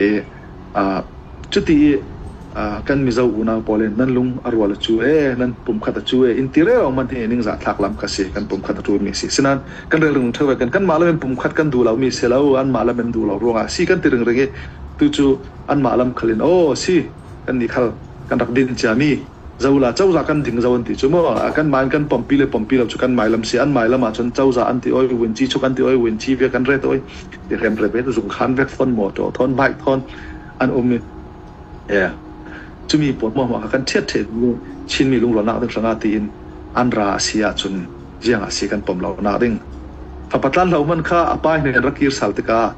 Cuti i kan Mizo unau pawl in nan lung a rual a cu ee, nan pumkhat a cu ee, in ti rero man hi ningzah thlak lam kha si, kan pumkhat a ṭulmi si. Sinain kan rel ring ṭheo kan kanmah lam in pumkhat kan duh lomi si lo, anmah lam in duh lo ruangah si kan ti ringring i tu cu anmah lam khal in aw si kan nih khal kan rak din ciami zola cozah kan ding zo an ti cu mu kan mah in kan pompi le pompi lo cu kan mai lam si an mai lam ahcun cozah an ti oi win ci chuk an ti oi win ci ve kan ret oi ti rem re ve zung khan vek fon mo to thon bike thon an um i e cumi pawl mo ma kan thiat the Chinmi lungrualnak ding hranga tiin an ra si ahcun ziang ah si kan pom lo nak ding fapatlan lo man kha apa hin rakir sal tikah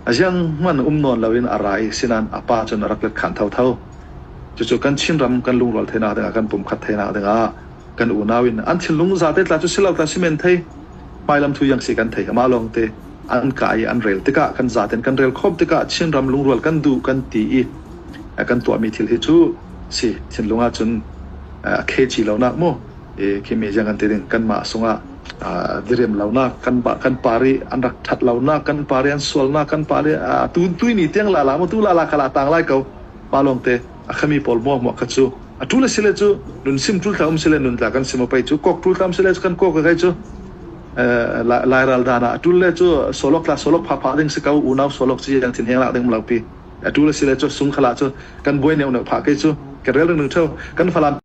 aziang man um non loin a ra i sinan apa cun a rak let khan tho tho. Cucu kan Chinram kan lungrual theinak dingah kan pumkhat theinak dingah kan unau in an thinlung zate tla cu silo tla simen thei hmailam thu yang si kan thei amah lawng te an ka i an rel tikah kan zaten kan rel khom tikah Chinram lungrual kan duh kan ti i kan tuahmi thil hi cu si thinlung ahcun a khe ci lonak mu i khimi ziang kan ti ding kanmah sungah diriam lonak kan kan pari an rak that lonak kan pari an sualnak kan pari tu tui ni tiang la la mu tu la la khala tang lai ko pa lawngte a khami pawl muah kha cu a ṭul a si le cu nun sim ṭul thla um si le nun tla kan sim a pei cu kok ṭul thla um si le kan kok kai cu lairal dan ah a ṭul le cu solok tla solok pha pha ding si ko unau solok ci yang thin heng lak ding lo pi a ṭul a si le cu sung khala cu kan buai neuh neuh pha kai cu ka rel ring ring theu kan falam.